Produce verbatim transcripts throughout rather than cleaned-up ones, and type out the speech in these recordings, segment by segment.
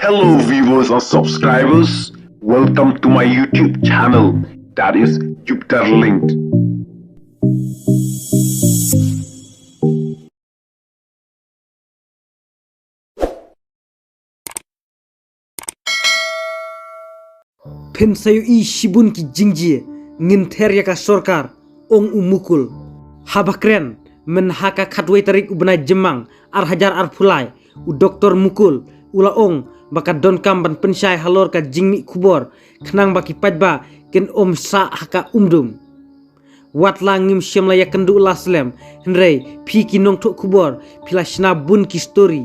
Hello, viewers and subscribers. Welcome to my YouTube channel, that is Jupiter Linked. Phin sa ïohi shibun ki jingjia, ngin ther ïa ka sorkar, ong u Mukul. Haba kren mynha ka khatwei tarik u bnai Jymmang ar hajar arphew lai, u Doktor Mukul u la ong ba ka donkam ban pynshai halor ka jingmih khubor khnang ba ki paidbah kin ym sah ha ka umdum. Wat la ngim shym la ïakynduh la slem, hynrei phi ki nongthoh khubor phi la shna bun ki story.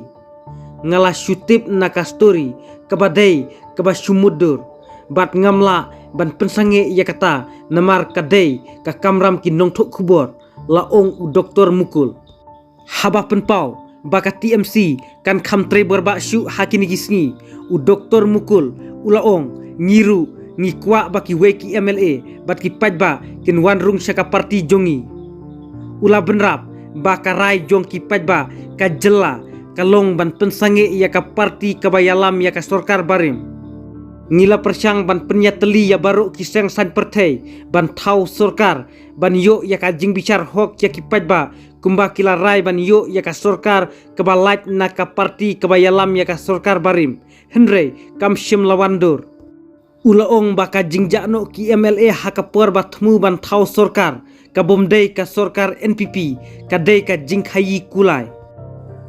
Nga la shu tip na ka story kaba dei kaba shu mutdur, bad ngam lah ban pynsangeh ïa kata namar ka dei ka kamram ki nongthoh khubor, la ong u Doktor Mukul. Haba pynpaw ba ka T M C kan kham trei borbah shuh ha kine ki sngi, u Doktor Mukul u la ong, ngi ruh ngi kwah ba kiwei ki M L A bad ki paidbah kin wan rung sha ka party jong ngi. U la bynrap ba ka rai jong ki paidbah ka jylla ka long ban pynsangeh ïa ka party kaba ïalam ïa ka sorkar barim. Ngi la pyrshang ban pynïatylli ïa baroh ki seng saiñ pyrthei ban thaw sorkar ban ïoh ïa ka jingbishar hok ïa ki paidbah, kumba ki la rai ban ïoh ïa ka sorkar kaba lait na ka party kaba ïalam ïa ka sorkar barim, hynrei kam shym la wan dur. U la ong ba ka jingjah noh ki M L A ha ka por ba thmu ban thaw sorkar, ka bym dei ka sorkar N P P, ka dei ka jingkhaïi kulai.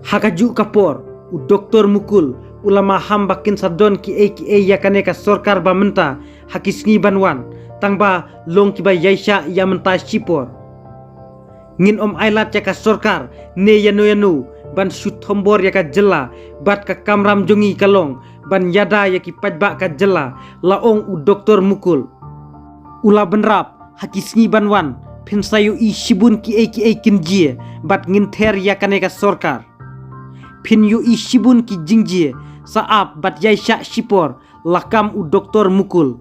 Ha kajuh ka por, u Doktor Mukul u la maham ba kin sa don kiei kiei ïa kane ka sorkar ba mynta ha ki sngi ban wan, tang ba long kiba ïaishah ïa mynta shipor. Ngin ym ailad ïa ka sorkar ne ïano ïano ban shu thombor ïa ka jylla, bad ka kamram jong ngi ka long ban ïada ïa ki paidbah ka jylla, la ong u Doktor Mukul. U la bynrap, ha ki sngi ban wan phin sa ïohi shibun kiei kiei kin jia, bad ngin ther ïa kane ka sorkar. Phin ïohi shibun ki jingjia, sa ap bad ïaishah shipor, la kam u Doktor Mukul.